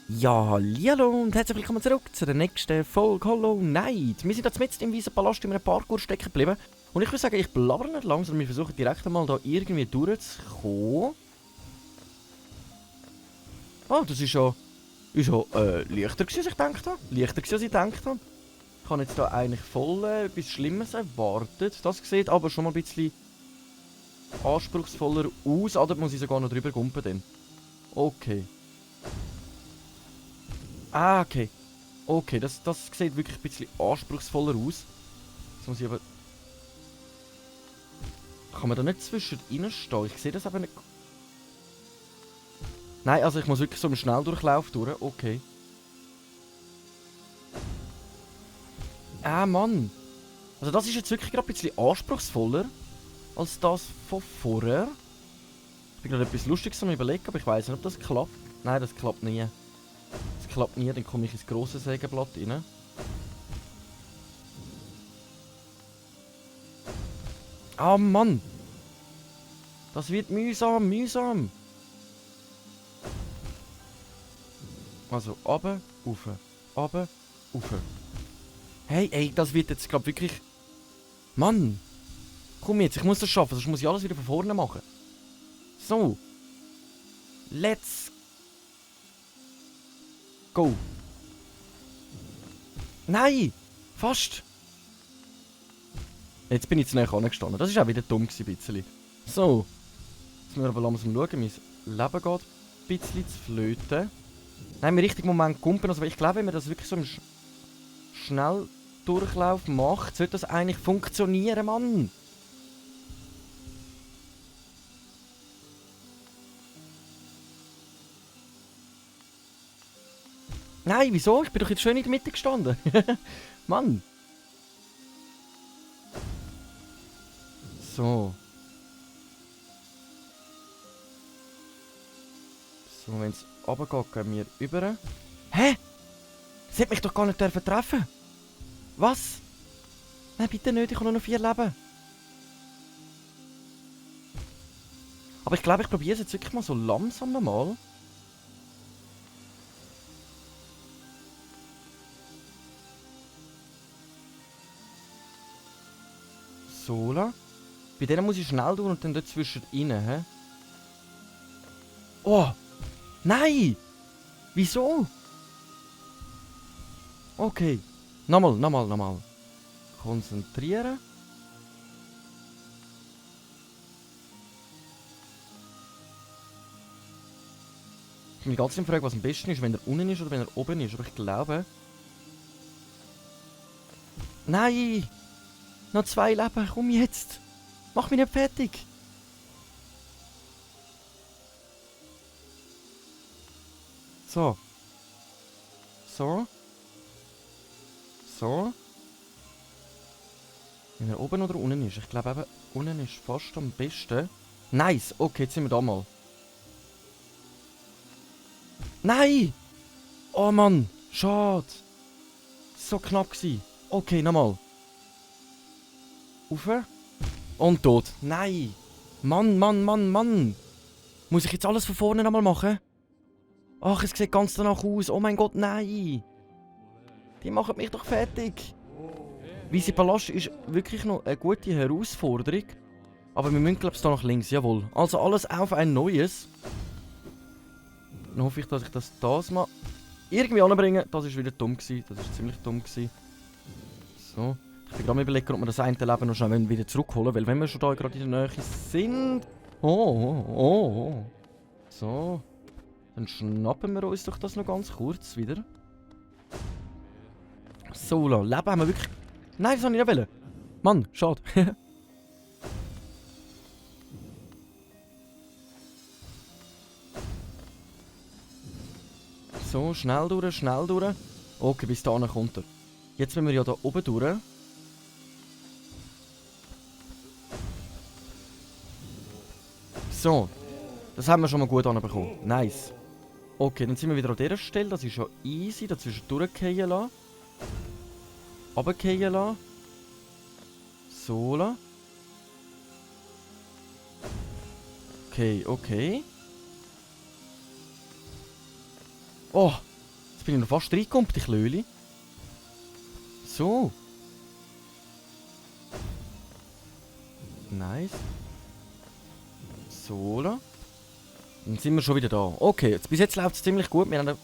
Ja, hallo und herzlich willkommen zurück zu der nächsten Folge Hollow Knight. Wir sind jetzt mitten im weißen Palast in einem Parkour stecken geblieben. Und ich würde sagen, ich blabber nicht lang, sondern wir versuchen direkt einmal da irgendwie durchzukommen. Ah, das ist ja leichter gewesen, als ich gedacht habe. Leichter gewesen, als ich gedacht habe. Ich habe jetzt da eigentlich voll etwas Schlimmes erwartet. Das sieht aber schon mal ein bisschen anspruchsvoller aus. Ah, da muss ich sogar noch drüber gumpen dann. Okay. Ah, okay. Okay, das sieht wirklich ein bisschen anspruchsvoller aus. Jetzt muss ich aber... Kann man da nicht zwischen reinstehen? Ich sehe das aber nicht... Nein, also ich muss wirklich so einen Schnelldurchlauf durch. Okay. Ah, Mann. Also das ist jetzt wirklich gerade ein bisschen anspruchsvoller als das von vorher. Ich bin gerade etwas Lustiges am Überlegen, aber ich weiß nicht, ob das klappt. Nein, das klappt nie. Das klappt nie, dann komme ich ins grosse Sägeblatt rein. Ah, Mann! Das wird mühsam, mühsam! Also, runter, rauf, runter, rauf. Hey, ey, das wird jetzt, glaube wirklich... Mann! Komm jetzt, ich muss das schaffen, sonst muss ich alles wieder von vorne machen. So. Let's go. Nein! Fast! Jetzt bin ich zu näher angestanden. Das war auch wieder dumm gewesen, ein bisschen. So. Jetzt müssen wir aber langsam schauen. Mein Leben geht ein bisschen zu flöten. Nein, im richtigen Moment kumpen. Also ich glaube, wenn man das wirklich so im Schnelldurchlauf macht, sollte das eigentlich funktionieren, Mann! Nein, wieso? Ich bin doch jetzt schön in der Mitte gestanden. Mann! So. So, wenn es runtergeht, gehen wir rüber. Hä? Sie hat mich doch gar nicht treffen. Was? Nein, bitte nicht, ich habe nur noch 4 Leben. Aber ich glaube, ich probiere es jetzt wirklich mal so langsam nochmal. So. Bei denen muss ich schnell tun und dann dort zwischen rein, hä? Oh! Nein! Wieso? Okay. Nochmal. Konzentrieren. Ich bin mir ganz gefragt, was am besten ist, wenn er unten ist oder wenn er oben ist. Aber ich glaube... Nein! Noch 2 Leben, komm jetzt! Mach mich nicht fertig! So. So. So. Wenn er oben oder unten ist. Ich glaube eben, unten ist fast am besten. Nice! Okay, jetzt sind wir da mal. Nein! Oh Mann! Schade! So knapp gewesen. Okay, nochmal. Rauf. Und tot. Nein! Mann! Muss ich jetzt alles von vorne nochmal machen? Ach, es sieht ganz danach aus. Oh mein Gott, nein! Die machen mich doch fertig. Weiße Palast ist wirklich noch eine gute Herausforderung. Aber wir müssen, glaube ich, da nach links. Jawohl. Also alles auf ein neues. Dann hoffe ich, dass ich das mal irgendwie anbringe. Das war wieder dumm gewesen. Das war ziemlich dumm gewesen. So. Ich bin gerade überlegen, ob wir das eine Leben noch schnell wieder zurückholen. Weil wenn wir schon da gerade in der Nähe sind... Oh. So. Dann schnappen wir uns doch das noch ganz kurz wieder. So, Leben haben wir wirklich... Nein, das wollte ich nicht wollen. Mann, schade. So, schnell durch. Okay, bis dahin kommt er. Jetzt müssen wir ja da oben durch. So. Das haben wir schon mal gut anbekommen. Nice. Okay, dann sind wir wieder an dieser Stelle. Das ist ja easy. Dazwischen durchgehen lassen. Runtergehen lassen. So. Okay, okay. Oh, jetzt bin ich noch fast reingekommen, die Klöli. So. Nice. So. Dann sind wir schon wieder da. Okay, jetzt, bis jetzt läuft es ziemlich gut. Wir haben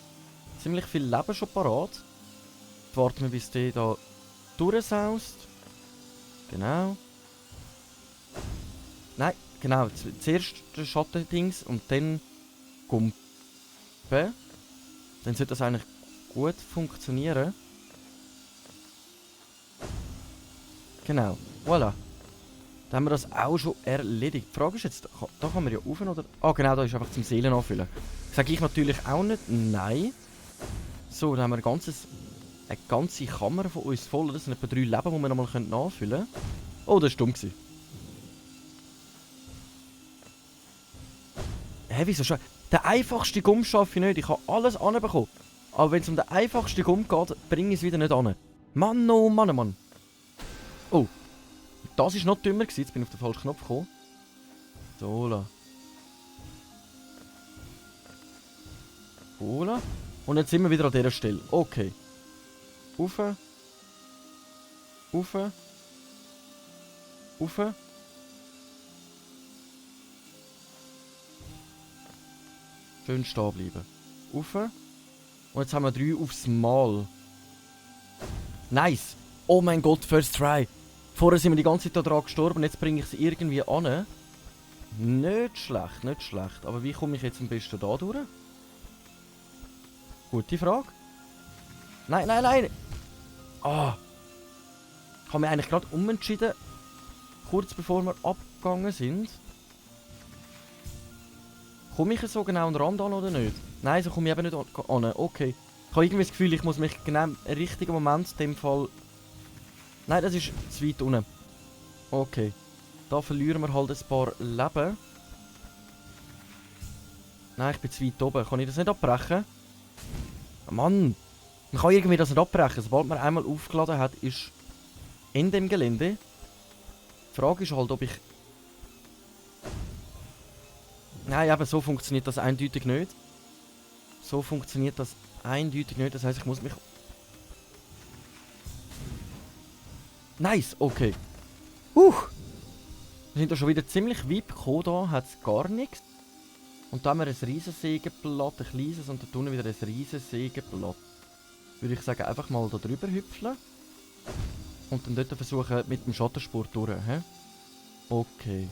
ziemlich viel Leben schon parat. Jetzt warten wir, bis der da durchsaust. Genau. Nein, genau. Zuerst das Schattendings und dann Gumpen. Dann sollte das eigentlich gut funktionieren. Genau. Voilà. Dann haben wir das auch schon erledigt. Die Frage ist jetzt, da kann man ja rauf oder... Ah genau, da ist einfach zum Seelen anfüllen. Sage ich natürlich auch nicht nein. So, dann haben wir eine ganze Kammer von uns voll. Das sind etwa 3 Leben, die wir nochmal nachfüllen können. Oh, das war dumm. Hä, wieso schon? Der einfachste Gumm schaffe ich nicht. Ich habe alles anbekommen. Aber wenn es um den einfachsten Gumm geht, bringe ich es wieder nicht an. Mann, oh Mann, oh Mann. Oh. Das war noch dümmer gewesen. Jetzt bin ich auf den falschen Knopf gekommen. So, la. Hola. Und jetzt sind wir wieder an dieser Stelle. Okay. Rauf. Rauf. Rauf. Schön stehen bleiben. Rauf. Und jetzt haben wir 3 aufs Mal. Nice. Oh mein Gott, first try. Vorher sind wir die ganze Zeit daran gestorben, jetzt bringe ich sie irgendwie an. Nicht schlecht, nicht schlecht. Aber wie komme ich jetzt am besten da durch? Gute Frage. Nein, nein, nein! Ah! Ich habe mich eigentlich gerade umentschieden, kurz bevor wir abgegangen sind. Komme ich so genau an den Rand an oder nicht? Nein, so komme ich eben nicht an. Okay. Ich habe irgendwie das Gefühl, ich muss mich genau im richtigen Moment in dem Fall... Nein, das ist zu weit unten. Okay. Da verlieren wir halt ein paar Leben. Nein, ich bin zu weit oben. Kann ich das nicht abbrechen? Mann! Man kann irgendwie das nicht abbrechen. Sobald man einmal aufgeladen hat, ist in dem Gelände. Die Frage ist halt, ob ich... Nein, eben so funktioniert das eindeutig nicht. So funktioniert das eindeutig nicht. Das heisst, ich muss mich... Nice, okay. Wir sind da schon wieder ziemlich weit gekommen. Da hat es gar nichts. Und da haben wir ein riesen Sägeblatt, ein kleines und da unten wieder ein riesen Sägeblatt. Würde ich sagen, einfach mal da drüber hüpfeln. Und dann dort versuchen mit dem Schattensport durch. He? Okay.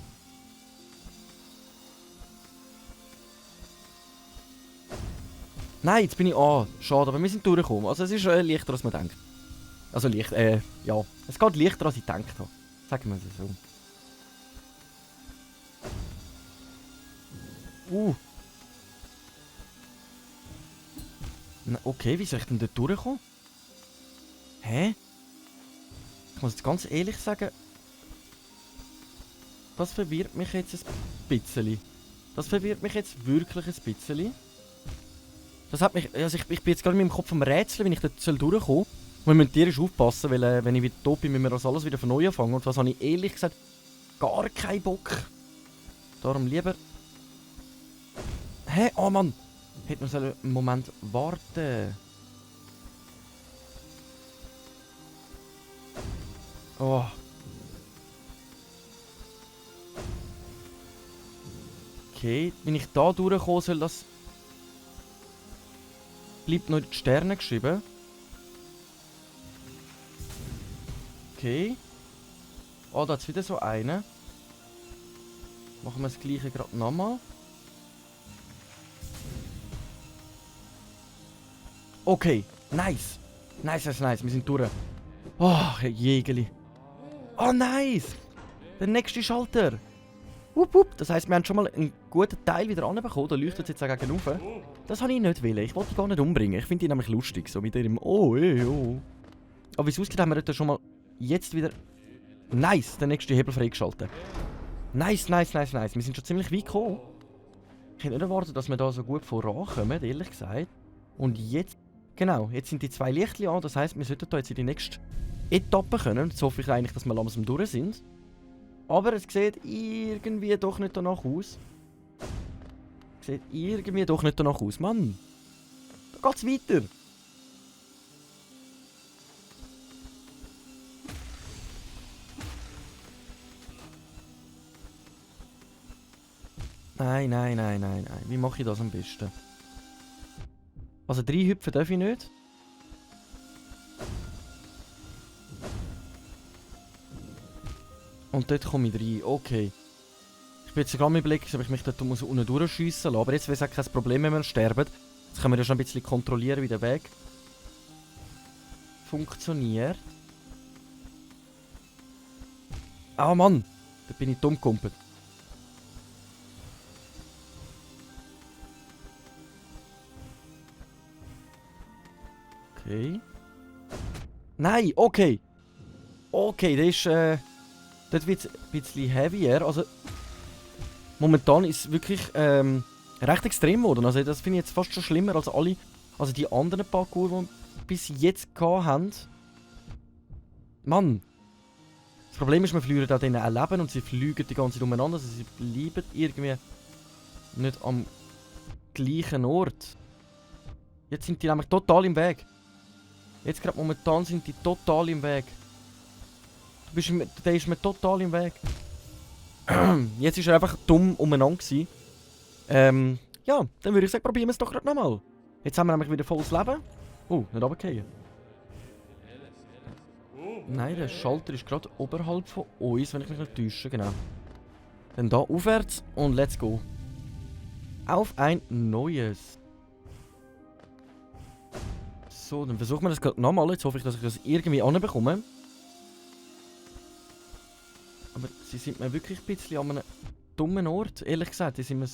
Nein, jetzt bin ich... Ah, schade, aber wir sind durchgekommen. Also es ist leichter, als man denkt. Also leicht, ja. Es geht leichter, als ich gedacht habe. Sagen wir es so. Na, okay, wie soll ich denn dort durchkommen? Hä? Ich muss jetzt ganz ehrlich sagen... Das verwirrt mich jetzt ein bisschen. Das verwirrt mich jetzt wirklich ein bisschen. Das hat mich... Also ich bin jetzt gerade in meinem Kopf am Rätseln, wenn ich dort durchkommen soll. Und wir müssen tierisch aufpassen, weil wenn ich wieder tot bin, müssen wir das alles wieder von neu anfangen. Und das habe ich ehrlich gesagt gar keinen Bock. Darum lieber... Hä? Oh Mann! Hätte man einen Moment warten. Oh. Okay, wenn ich da durchkomme, soll das... Bleibt noch in die Sterne geschrieben. Okay. Oh, da ist wieder so eine. Machen wir das gleiche gerade nochmal. Okay, nice. Nice, nice, nice. Wir sind durch. Oh, Jägeli. Oh, nice. Der nächste Schalter. Wupp, wupp. Das heisst, wir haben schon mal einen guten Teil wieder anbekommen. Da leuchtet es jetzt auch gegen rauf. Das habe ich nicht wollen. Ich wollte ihn gar nicht umbringen. Ich finde ihn nämlich lustig. So mit ihrem Oh, oh. Aber wie es aussieht, haben wir dort schon mal jetzt wieder... Nice, den nächsten Hebel freigeschaltet. Nice, nice, nice, nice. Wir sind schon ziemlich weit gekommen. Ich hätte nicht erwartet, dass wir da so gut vorankommen, ehrlich gesagt. Und jetzt... Genau, jetzt sind die 2 Lichtchen an. Das heisst, wir sollten da jetzt in die nächste Etappe können. Jetzt hoffe ich eigentlich, dass wir langsam durch sind. Aber es sieht irgendwie doch nicht danach aus. Sieht irgendwie doch nicht danach aus. Mann, da geht's weiter. Nein, nein, nein, nein, nein. Wie mache ich das am besten? Also 3 hüpfen darf ich nicht. Und dort komme ich rein. Okay. Ich bin jetzt gerade im Blick, ob ich mich dort unten durchschiessen lasse. Aber jetzt wäre es auch kein Problem, wenn wir sterben. Jetzt können wir ja schon ein bisschen kontrollieren, wie der Weg funktioniert. Ah Mann! Da bin ich dumm gekumpelt. Okay. Nein, okay. Okay, das ist, dort wird es ein bisschen heavier. Also, momentan ist es wirklich, recht extrem geworden. Also, das finde ich jetzt fast schon schlimmer als alle, also die anderen Parcours, die wir bis jetzt gehabt haben. Mann. Das Problem ist, wir verlieren auch denen auch Leben und sie fliegen die ganze Zeit umeinander. Also, sie bleiben irgendwie nicht am gleichen Ort. Jetzt sind die nämlich total im Weg. Jetzt gerade momentan sind die total im Weg. Der ist mir total im Weg. Jetzt ist er einfach dumm umeinander gewesen. Ja, dann würde ich sagen, probieren wir es doch gerade nochmal. Jetzt haben wir nämlich wieder volles Leben. Oh, nicht runterfallen. Nein, der Schalter ist gerade oberhalb von uns, wenn ich mich nicht täusche, genau. Dann da aufwärts und let's go. Auf ein neues. So, dann versuchen wir das gerade nochmal. Jetzt hoffe ich, dass ich das irgendwie anbekomme. Aber sie sind mir wirklich ein bisschen an einem dummen Ort. Ehrlich gesagt, die sind mir...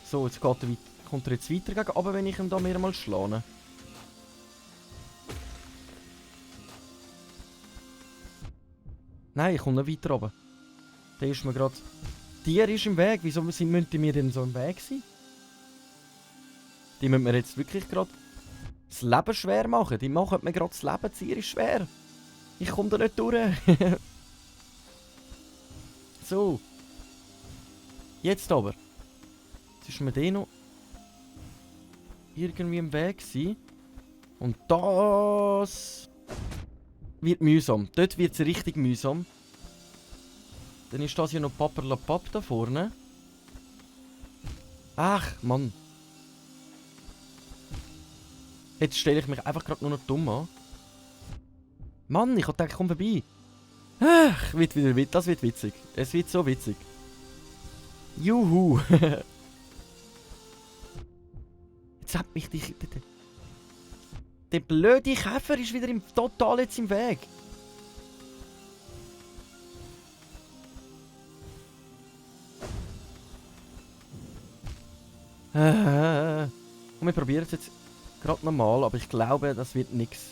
So, jetzt kommt er jetzt weiter gegen, aber wenn ich ihn da mehrmals schlage. Nein, ich komme nicht weiter runter. Der ist mir gerade... Tier ist im Weg. Wieso müssen die mir denn so im Weg sein? Die müssen mir jetzt wirklich gerade das Leben schwer machen. Die machen mir gerade das Leben ziemlich schwer. Ich komme da nicht durch. So. Jetzt aber. Jetzt ist mir der noch irgendwie im Weg gewesen. Und das wird mühsam. Dort wird es richtig mühsam. Dann ist das hier noch Paperlapap da vorne. Ach, Mann. Jetzt stelle ich mich einfach gerade nur noch dumm an. Mann, ich hab gedacht, komm vorbei. Ach, das wird witzig. Es wird so witzig. Juhu. Jetzt hat mich der blöde Käfer ist wieder total jetzt im Weg. Und wir probieren es jetzt gerade nochmal, aber ich glaube, das wird nichts.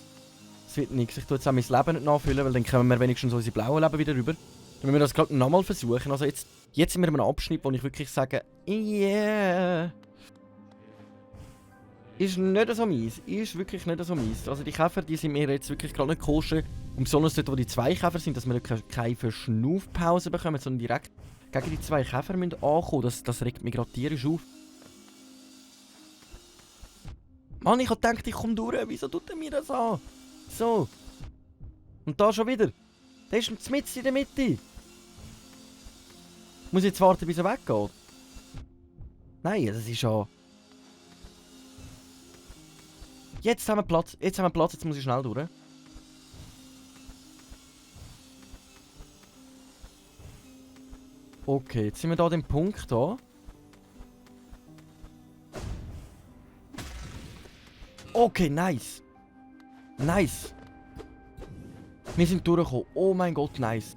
Das wird nichts. Ich tue jetzt auch mein Leben nicht nachfüllen, weil dann kommen wir wenigstens unsere blauen Leben wieder rüber. Dann müssen wir das gerade nochmal versuchen. Also jetzt sind wir in einem Abschnitt, wo ich wirklich sage, yeah. Ist nicht so mies. Ist wirklich nicht so mies. Also die Käfer, die sind mir jetzt wirklich gerade nicht koscher. Und besonders dort, wo die zwei Käfer sind, dass wir keine Verschnaufpause bekommen, sondern direkt gegen die zwei Käfer müssen ankommen. Das regt mich gerade tierisch auf. Mann, ich hab gedacht, ich komme durch. Wieso tut er mir das an? So. Und da schon wieder. Der ist mitten in der Mitte. Ich muss jetzt warten, bis er weggeht. Nein, das ist ja... Jetzt haben wir Platz. Jetzt haben wir Platz. Jetzt muss ich schnell durch. Okay, jetzt sind wir da an dem Punkt da. Okay, nice. Nice. Wir sind durchgekommen. Oh mein Gott, nice.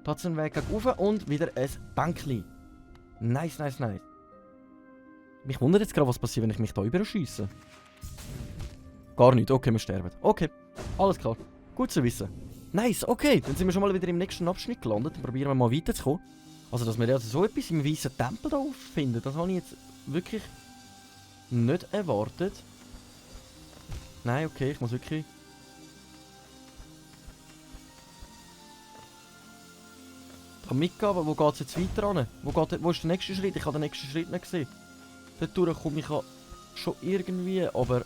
Da hat es einen Weg rauf und wieder ein Bänkli. Nice, nice, nice. Mich wundert jetzt gerade, was passiert, wenn ich mich da überschiesse. Gar nicht. Okay, wir sterben. Okay, alles klar. Gut zu wissen. Nice, okay. Dann sind wir schon mal wieder im nächsten Abschnitt gelandet. Dann probieren wir mal weiterzukommen. Also, dass wir also so etwas im weißen Tempel da auffinden, das habe ich jetzt wirklich nicht erwartet. Nein, okay, ich muss wirklich kann mitgehen, aber wo geht es jetzt weiter an? Wo ist der nächste Schritt? Ich habe den nächsten Schritt nicht gesehen. Dort komme ich schon irgendwie, aber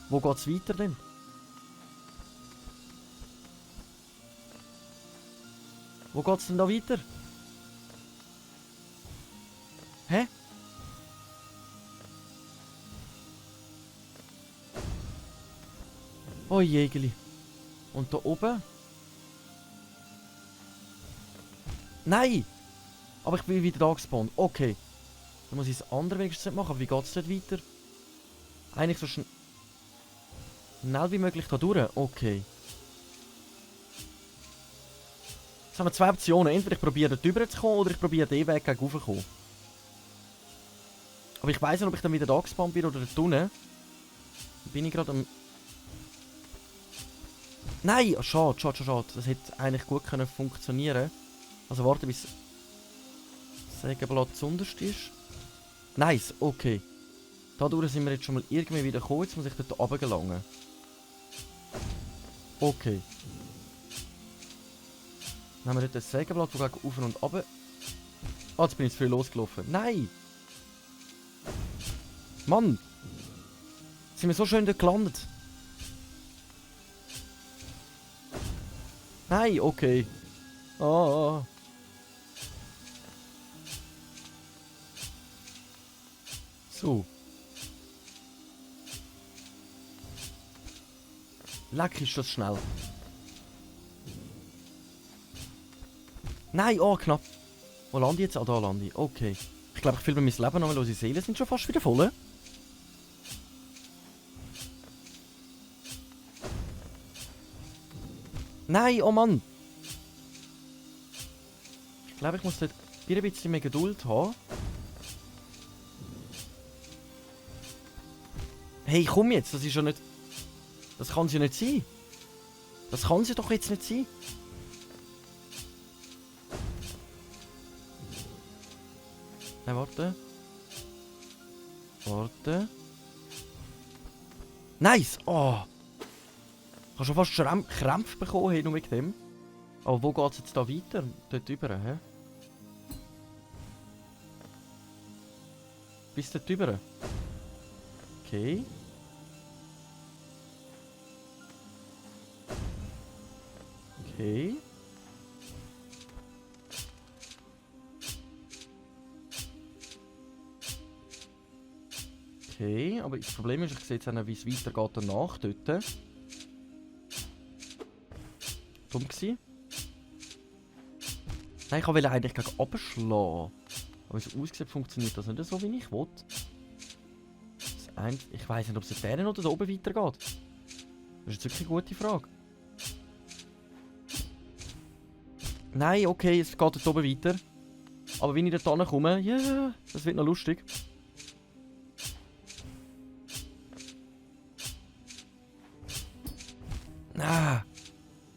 wo geht es weiter denn? Wo geht es denn da weiter? Hä? Oh Jägeli. Und da oben? Nein! Aber ich bin wieder da gespawnt. Okay. Dann muss ich es andere wenigstens nicht machen. Aber wie geht es dort weiter? Eigentlich so schnell wie möglich da durch. Okay. Jetzt haben wir zwei Optionen. Entweder ich probiere dort drüber zu kommen oder ich probiere den Weg gegen rauf zu kommen. Aber ich weiss nicht, ob ich dann wieder da gespawnt bin oder dort unten. Bin ich gerade am... Nein! Oh, schade. Das hätte eigentlich gut können funktionieren. Also warte, bis das Sägeblatt zunderst ist. Nice, okay. Dadurch sind wir jetzt schon mal irgendwie wieder gekommen. Jetzt muss ich dort runter gelangen. Okay. Dann haben wir dort das Sägeblatt, das geht auf und runter. Ah, jetzt bin ich zu früh losgelaufen. Nein! Mann! Jetzt sind wir so schön dort gelandet. Nein, okay. Ah. So. Leck, ist das schnell. Nein, oh, knapp. Wo lande ich jetzt? Ah, da lande ich. Okay. Ich glaube, ich filme mein Leben noch, weil unsere Seelen sind schon fast wieder voll. Nein, oh Mann. Ich glaube, ich muss dort wieder ein bisschen mehr Geduld haben. Hey, komm jetzt, das ist ja nicht... Das kann sie ja nicht sein. Das kann sie doch jetzt nicht sein. Nein, warte. Warte. Nice! Oh! Ich habe schon fast Krämpfe bekommen, hey, nur mit dem. Aber wo geht es jetzt da weiter? Dort rüber, hä? Bis dort rüber. Okay. Okay. Okay, aber das Problem ist, ich sehe jetzt auch nicht, wie es weitergeht danach dort. Dumm gewesen. Nein, ich wollte eigentlich gegen oben schlagen. Aber wie es aussieht, funktioniert das nicht so, wie ich will. Ich weiss nicht, ob es da oder da oben weitergeht. Das ist jetzt wirklich eine gute Frage. Nein, okay, es geht dort oben weiter. Aber wenn ich dort komme, ja, yeah, das wird noch lustig. Ah,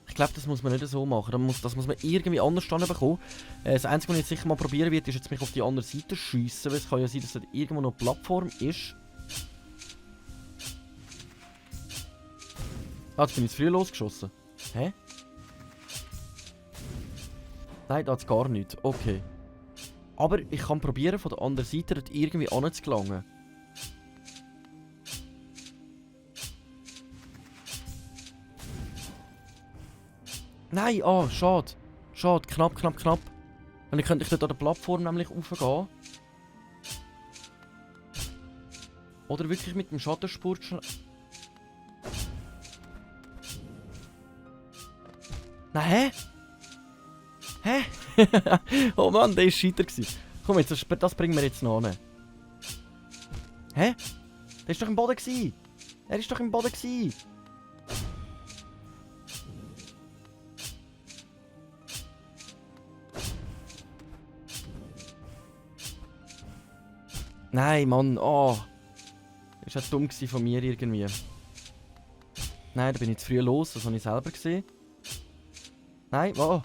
ich glaube, das muss man nicht so machen. Das muss man irgendwie anders bekommen. Das Einzige, was ich jetzt sicher mal probieren werde, ist jetzt mich auf die andere Seite schiessen, weil es kann ja sein, dass dort irgendwo noch eine Plattform ist. Ah, jetzt bin ich zu früh losgeschossen. Hä? Nein, da hat es gar nichts. Okay. Aber ich kann probieren, von der anderen Seite dort irgendwie anzugelangen. Nein, ah, schade. Schade, knapp. Dann könnte ich dort an der Plattform nämlich raufgehen. Oder wirklich mit dem Schattenspurt schnell... Nein, hä? Hä? Oh Mann, der war scheiter. Komm jetzt, das bringen wir jetzt noch an. Hä? Der ist doch im Boden gewesen. Er ist doch im Boden gewesen. Nein, Mann, oh. Das war ja dumm von mir irgendwie. Nein, da bin ich zu früh los, das habe ich selber gesehen. Nein, oh.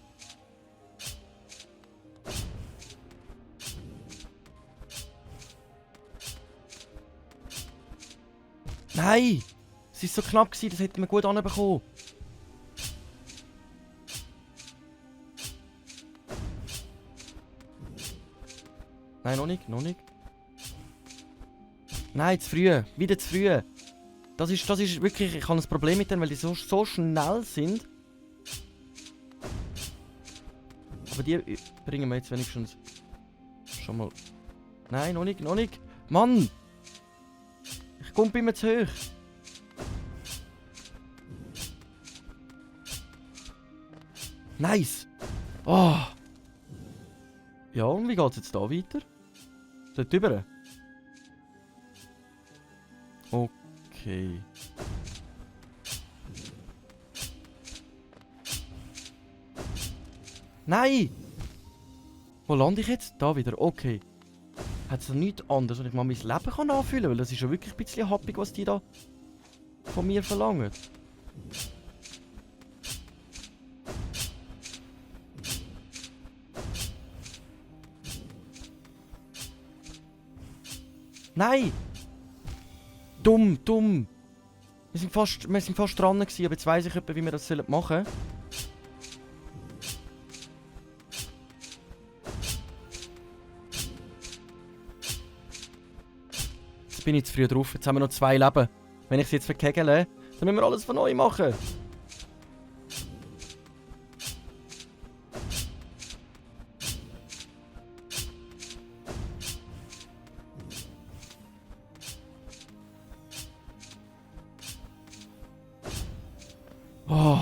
Nein! Es war so knapp, das hätte man gut anbekommen. Nein, noch nicht, noch nicht. Nein, zu früh. Wieder zu früh. Das ist wirklich... Ich habe ein Problem mit denen, weil die so schnell sind. Aber die bringen wir jetzt wenigstens... Schon mal... Nein, noch nicht, noch nicht. Mann! Ich komme immer zu hoch. Nice! Oh! Ja, und wie geht's jetzt da weiter? Dort rüber? Okay. Nein! Wo lande ich jetzt? Da wieder, okay. Hat es noch nichts anderes, wo ich mal mein Leben kann anfühlen kann? Weil das ist ja wirklich ein bisschen happig, was die da von mir verlangen. Nein! Dumm, dumm! Wir sind fast dran gewesen, aber jetzt weiss ich etwa, wie wir das machen sollen. Jetzt bin ich zu früh drauf, jetzt haben wir noch 2 Leben. Wenn ich sie jetzt verkegele, dann müssen wir alles von neu machen. Oh.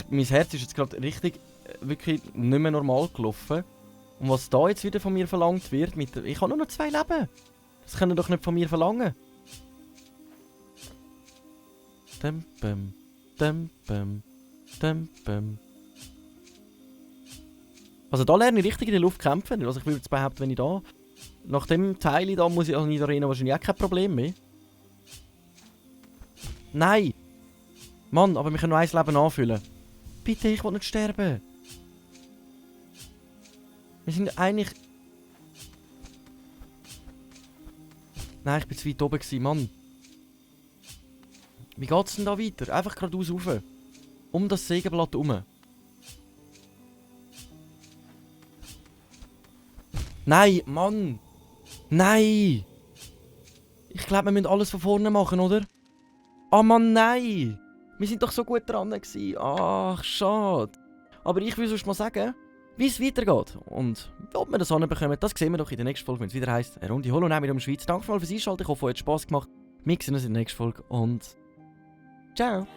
Mein Herz ist jetzt gerade richtig, wirklich nicht mehr normal gelaufen. Und was da jetzt wieder von mir verlangt wird, ich habe nur noch 2 Leben. Das können doch nicht von mir verlangen. Dum, bum. Also da lerne ich richtig in der Luft kämpfen. Also ich würde jetzt behaupten, wenn ich da... Nach dem Teil da muss ich in der Arena wahrscheinlich auch kein Problem mehr. Nein! Mann, aber wir können noch 1 Leben anfüllen. Bitte, ich will nicht sterben. Wir sind eigentlich... Nein, ich bin zu weit oben gewesen, Mann. Wie geht's denn da weiter? Einfach geradeaus rauf. Um das Sägeblatt herum. Nein, Mann! Nein! Ich glaube, wir müssen alles von vorne machen, oder? Ah, Mann, nein! Wir sind doch so gut dran gewesen. Ach, schade. Aber ich will sonst mal sagen, wie es weitergeht. Und ob wir das hinbekommen, das sehen wir doch in der nächsten Folge, wenn es wieder heisst, eine Runde Hollow Knight mit dem Schweiz. Danke mal fürs Einschalten, ich hoffe, euch hat Spass gemacht. Wir sehen uns in der nächsten Folge und ciao!